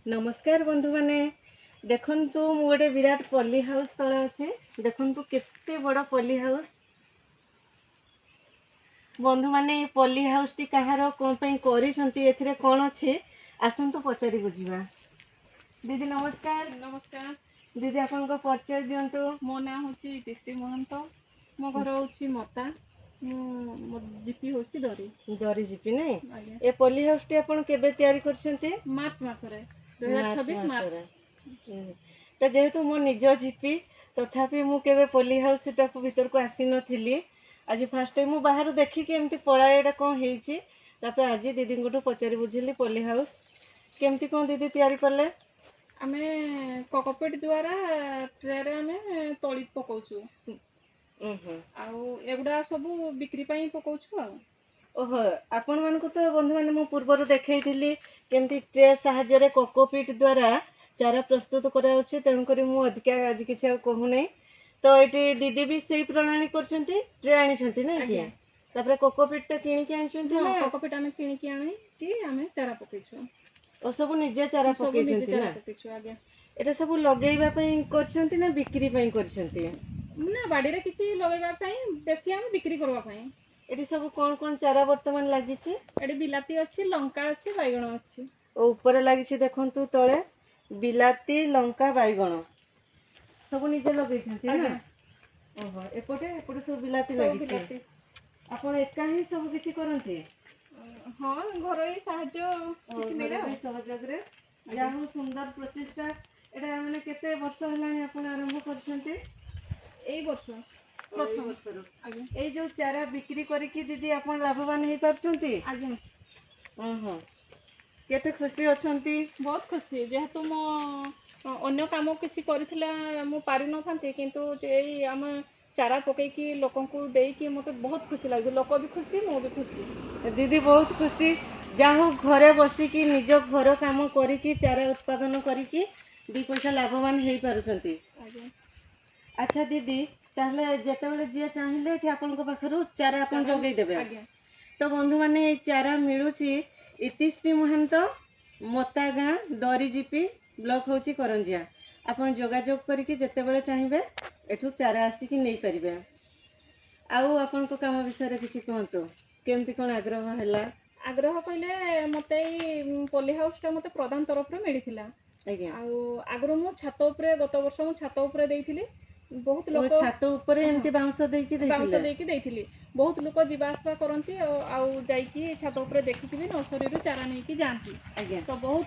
ନମସ୍କାର ବନ୍ଧୁମାନେ, ଦେଖନ୍ତୁ ମୁଁ ଗୋଟେ ବିରାଟ ପଲି ହାଉସ୍ ତଳେ ଅଛି। ଦେଖନ୍ତୁ କେତେ ବଡ଼ ପଲି ହାଉସ୍। ବନ୍ଧୁମାନେ, ଏ ପଲି ହାଉସ୍ଟି କାହାର, କ'ଣ ପାଇଁ କରିଛନ୍ତି, ଏଥିରେ କ'ଣ ଅଛି, ଆସନ୍ତୁ ପଚାରି ବୁଝିବା। ଦିଦି ନମସ୍କାର। ନମସ୍କାର। ଦିଦି, ଆପଣଙ୍କ ପରିଚୟ ଦିଅନ୍ତୁ। ମୋ ନାଁ ହେଉଛି ଇତିଶ୍ରୀ ମହନ୍ତ। ମୋ ଘର ହେଉଛି ମତା। ମୁଁ ମୋ ଜିପି ହେଉଛି ଦରି। ଦରି ଜିପି ନାଇଁ? ଆଜ୍ଞା। ଏ ପଲି ହାଉସ୍ଟି ଆପଣ କେବେ ତିଆରି କରିଛନ୍ତି? ମାର୍ଚ୍ଚ ମାସରେ, 2026 ମାର୍ଚ୍ଚ। ତ ଯେହେତୁ ମୋ ନିଜ ଜିପି, ତଥାପି ମୁଁ କେବେ ପଲି ହାଉସ୍ଟାକୁ ଭିତରକୁ ଆସିନଥିଲି। ଆଜି ଫାର୍ଷ୍ଟ ଟାଇମ୍। ମୁଁ ବାହାରୁ ଦେଖିକି ଏମିତି ପଳାଏ, ଏଇଟା କ'ଣ ହେଇଛି। ତାପରେ ଆଜି ଦିଦିଙ୍କଠୁ ପଚାରି ବୁଝିଲି ପଲି ହାଉସ୍ କେମିତି କ'ଣ ଦିଦି ତିଆରି କଲେ। ଆମେ କୋକୋପିଟ୍ ଦ୍ୱାରା ଟ୍ରେରେ ଆମେ ତଳି ପକଉଛୁ। ଉଁ ହୁଁ ଆଉ ଏଗୁଡ଼ା ସବୁ ବିକ୍ରି ପାଇଁ ପକଉଛୁ ଆଉ। ଓହୋ, ଆପଣମାନଙ୍କୁ ତ ବନ୍ଧୁମାନେ ମୁଁ ପୂର୍ବରୁ ଦେଖେଇଥିଲି କେମିତି ଟ୍ରେ ସାହାଯ୍ୟରେ କୋକୋପିଟ୍ ଦ୍ୱାରା ଚାରା ପ୍ରସ୍ତୁତ କରାଯାଉଛି। ତେଣୁକରି ମୁଁ ଅଧିକା ଆଜି କିଛି ଆଉ କହୁନାହିଁ। ତ ଏଇଠି ଦିଦି ବି ସେଇ ପ୍ରଣାଳୀ କରୁଛନ୍ତି, ଟ୍ରେ ଆଣିଛନ୍ତି ନା କି? ଆଜ୍ଞା। ତାପରେ କୋକୋପିଟ୍ଟା କିଣିକି ଆଣିଛନ୍ତି ନା? କୋକୋପିଟ୍ ଆମେ କିଣିକି ଆଣିକି ଆମେ ଚାରା ପକେଇଛୁ। ଓ, ସବୁ ନିଜେ ଚାରା ସବୁ ନିଜେ ପକେଇଛନ୍ତି ଚାରା ନା? ପକେଇଛୁ, ଆଜ୍ଞା। ଏଇଟା ସବୁ ଲଗେଇବା ପାଇଁ କରିଛନ୍ତି ନା ବିକ୍ରି ପାଇଁ କରିଛନ୍ତି? ନା, ବାଡ଼ିରେ କିଛି ଲଗେଇବା ପାଇଁ, ବେଶୀ ଆମେ ବିକ୍ରି କରିବା ପାଇଁ। ଏଠି ସବୁ କ'ଣ କ'ଣ ଚାରା ବର୍ତ୍ତମାନ ଲାଗିଛି? ଏଠି ବିଲାତି ଅଛି, ଲଙ୍କା ଅଛି, ବାଇଗଣ ଅଛି। ଓ, ଉପରେ ଲାଗିଛି ଦେଖନ୍ତୁ, ତଳେ ବିଲାତି, ଲଙ୍କା, ବାଇଗଣ ସବୁ ନିଜେ ଲଗେଇଛନ୍ତି ନା? ଆଜ୍ଞା। ଓହୋ, ଏପଟେ ଏପଟେ ସବୁ ବିଲାତି ସବୁ ଲାଗିଛି। ବିଲାତି। ଆପଣ ଏକା ହିଁ ସବୁ କିଛି କରନ୍ତି? ହଁ, ଘରୋଇ ସାହାଯ୍ୟ କିଛି ମିଳେ ଆଉ। ଘରୋଇ ସହଯୋଗରେ। ଯାହା ହଉ, ସୁନ୍ଦର ପ୍ରଚେଷ୍ଟା ଏଇଟା। ମାନେ କେତେ ବର୍ଷ ହେଲାଣି ଆପଣ ଆରମ୍ଭ କରିଛନ୍ତି? ଏଇ ବର୍ଷ ଏଇ ପ୍ରଥମ। ବର୍ଷରୁ? ଆଜ୍ଞା। ଏଇ ଯୋଉ ଚାରା ବିକ୍ରି କରିକି ଦିଦି ଆପଣ ଲାଭବାନ ହେଇପାରୁଛନ୍ତି? ଆଜ୍ଞା। ଓହୋ, କେତେ ଖୁସି ଅଛନ୍ତି? ବହୁତ ଖୁସି। ଯେହେତୁ ମୋ ଅନ୍ୟ କାମ କିଛି କରିଥିଲା ମୁଁ ପାରିନଥାନ୍ତି, କିନ୍ତୁ ଏଇ ଆମେ ଚାରା ପକେଇକି ଲୋକଙ୍କୁ ଦେଇକି ମୋତେ ବହୁତ ଖୁସି ଲାଗୁଛି। ଲୋକ ବି ଖୁସି, ମୁଁ ବି ଖୁସି। ଦିଦି ବହୁତ ଖୁସି। ଯାହା ହଉ, ଘରେ ବସିକି ନିଜ ଘର କାମ କରିକି ଚାରା ଉତ୍ପାଦନ କରିକି ଦି ପଇସା ଲାଭବାନ ହେଇପାରୁଛନ୍ତି। ଆଜ୍ଞା। ଆଚ୍ଛା ଦିଦି, ତାହେଲେ ଯେତେବେଳେ ଯିଏ ଚାହିଁଲେ ଏଠି ଆପଣଙ୍କ ପାଖରୁ ଚାରା ଆପଣ ଯୋଗେଇ ଦେବେ? ଆଜ୍ଞା। ତ ବନ୍ଧୁମାନେ, ଏଇ ଚାରା ମିଳୁଛି ଇତିଶ୍ରୀ ମହାନ୍ତ, ମତା ଗାଁ, ଦରି ଜିପି, ବ୍ଲକ ହେଉଛି କରଞ୍ଜିଆ। ଆପଣ ଯୋଗାଯୋଗ କରିକି ଯେତେବେଳେ ଚାହିଁବେ ଏଠୁ ଚାରା ଆସିକି ନେଇପାରିବେ। ଆଉ ଆପଣଙ୍କ କାମ ବିଷୟରେ କିଛି କୁହନ୍ତୁ, କେମିତି କ'ଣ ଆଗ୍ରହ ହେଲା? ଆଗ୍ରହ କହିଲେ ମୋତେ ଏଇ ପଲି ହାଉସଟା ମୋତେ ପ୍ରଧାନ ତରଫରୁ ମିଳିଥିଲା। ଆଉ ଆଗରୁ ମୁଁ ଛାତ ଉପରେ, ଗତ ବର୍ଷ ମୁଁ ଛାତ ଉପରେ ଦେଇଥିଲି। ବହୁତ ଓ ଲୋକ ଛାତ ଉପରେ ଏମିତି ବାଉଁଶ ଦେଇକି ବାଉଁଶ ଦେଇଥିଲେ? ଦେଇକି ଦେଇଥିଲି। ବହୁତ ଲୋକ ଯିବା ଆସିବା କରନ୍ତି ଆଉ ଯାଇକି ଛାତ ଉପରେ ଦେଖିକି ବି ନର୍ସରୀରୁ ଚାରା ନେଇକି ଯାଆନ୍ତି। ତ ବହୁତ